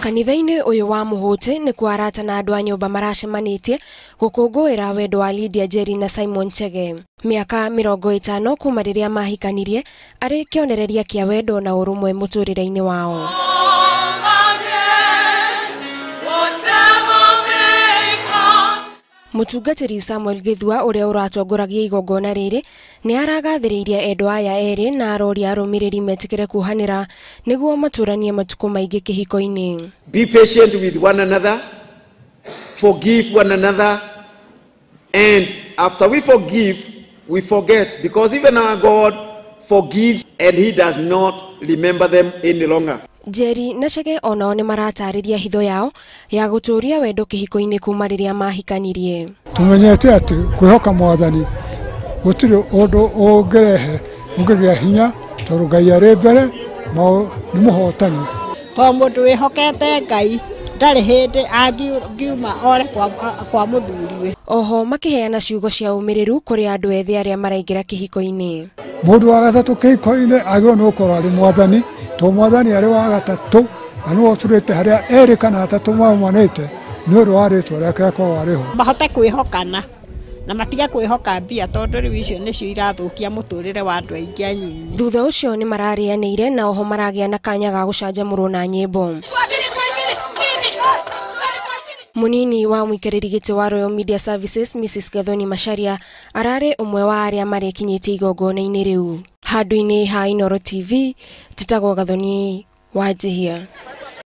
Kanitha-inĩ ũyũ wa Mũhũtĩ nĩkuo arata na andũ a nyũmba maracemanĩtie gũkũngũĩra wendo wa Lydia Njeri na Simon Chege. Mĩaka 50 kuma rĩrĩa mahikanirie arĩ kĩonereria kĩa wendo na ũrũmwe mũtũrĩre-inĩ wao. Mũtungatĩri Samuel Gĩthua ũrĩa ũratongoragia igongona rĩrĩ nĩ aragathĩrĩirie endwa aya erĩ na aroria arũmĩrĩri metĩkĩre kuohanĩra nĩguo matũranie matukũ maingĩ kĩhiko-inĩ. Be patient with one another, forgive one another, and after we forgive, we forget, because even our God forgives and he does not remember them any longer. Njeri na Chege onao nĩ maratarĩria hitho yao ya gũtũũria wendo kĩhiko-inĩ kuma rĩrĩa mahikanirie. Tumenyete atĩ kwĩhoka Mwathani gũtirĩ ũndũ ũngĩrehe ũngĩgĩa hinya tondũ Ngai arĩ mbere nĩ mũhotani. To mũndũ wĩhokete Ngai ndarĩ hĩndĩ angiuma ore kwa mũthuriwe. Oho makĩheana ciugo cia ũmĩrĩru kũrĩ andũ ethĩ arĩa maraingĩra kĩhiko-inĩ. Mũndũ wa gatatũ kĩhiko-inĩ agĩrĩirwo nĩ gũkorwo arĩ Mwathani, to Mwathani arĩ wa gatatũ na nĩwe ũturĩte harĩa erĩ kana atatũ maumanĩte nĩ ũndũ wa rĩtwa rĩake akorwo arĩ ho. Mahote kwĩhokana na matige kwĩhoka mbia tondũ rĩu icio nĩcio irathũkia mũtũrĩre wa andũ aingĩ anyinyi. Thutha ũcio nĩ mararĩanĩire na oho maragĩa na kanya ga gũcanjamũrwo na nyĩmbo. Munini wa mũikarĩri gĩtĩ wa Royal Media Services Mrs Gathoni Macharia ararĩ ũmwe wa arĩa marekinyĩtie igongona-inĩ rĩu. Handũ-inĩ ha Inooro TV, njĩtagwo Gathoni Wanjihia.